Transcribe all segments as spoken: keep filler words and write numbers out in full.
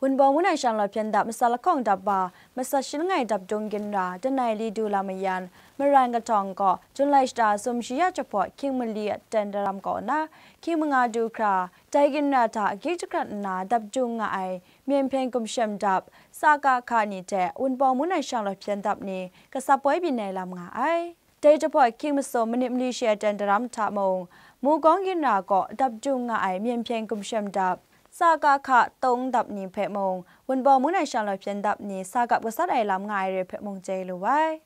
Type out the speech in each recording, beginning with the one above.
Wunpawng Mungdan Shanglawt Hpyen Dap Masat Lahkawng Dap Ba, Masat Shi Langai Dap Dung Ginra, Danai Li Du Lam Mayan, Maran Kahtawng gaw Jun lai shata sumshi ya jahpawt hkying mali aten daram kaw nna, hkying manga du hkra, dai ginra hta gyik jahkrat nna dap dung nga ai Myen Hpyen Gumshem Dap, Sa Ka Hka ni hte Wunpawng Mungdan Shanglawt Hpyen Dap ni kasap poi byin ai lam nga ai. Dai jahpawt hkying masum manit mali shi aten daram hta mung, Mukawng ginra kaw dap dung nga ai Myen Hpyen Gumshem Dap, Sa Ka Hka Tung Dap ni hpe mung, Wunpawng Mungdan Shanglawt Hpyen Dap ni sa kap gasat ai lam nga ai re hpe mung chye lu ai.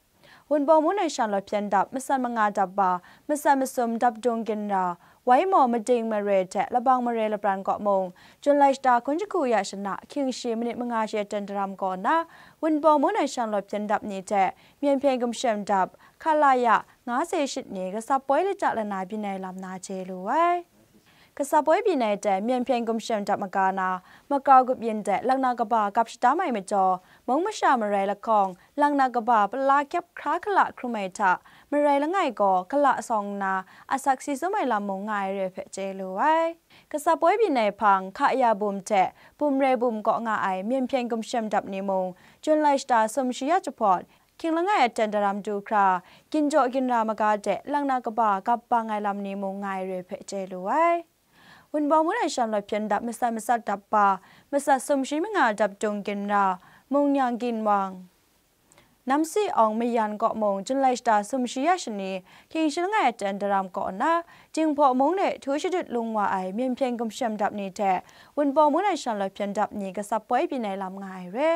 Wunpawng Mungdan Shanglawt Hpyen Dap Masat Manga Dap Ba, Masat Masum Dap Dung Ginra, Waimaw Mading Mare hte Labang Mare Lapran kaw mung, Jun lai shata hkun jahku ya shana hkying shi manit manga shi aten daram kaw nna, Wunpawng Mungdan Shanglawt Hpyen Dap ni hte Myen Hpyen Gumshem Dap, Khalaya nga se shit ni kasap poi lata lana byin ai lam na chye lu ai. Kasap poi byin ai hte Myen Hpyen Gumshem Dap maga na, Makau Kapyin hte Lakna Kaba gap shadam ai majaw, mung masha marai lahkawng, Lakna Kaba pala kyep hkra hkala hkrum ai hta, marai langai gaw hkala sawng nna, asak si sum ai lam mung nga ai re hpe chye lu ai. Kasap poi byin ai hpang, Hkaya Bum hte Bum Re Bum kaw nga ai Myen Hpyen Gumshem Dap ni mung, Jun lai shata sumshi ya jahpawt, hkying langai aten daram du hkra, Ginjaw Ginra maga de Lakna Kaba gap bang ai lam ni mung nga ai re hpe chye lu ai. Wunpawng Mungdan Shanglawt Hpyen Dap Masat Masat Dap Ba, Masat Sumshi Manga Dap Dung Ginra, Mung Yang Ginwang, Nam Si Awng Mayan kaw mung, Jun lai shata sumshi ya shani hkying shi langai aten daram kaw nna, Jinghpaw mung de htu shadut lung wa ai Myen Hpyen Gumshem Dap ni hte Wunpawng Mungdan Shanglawt Hpyen Dap ni kasap poi byin ai lam nga ai re.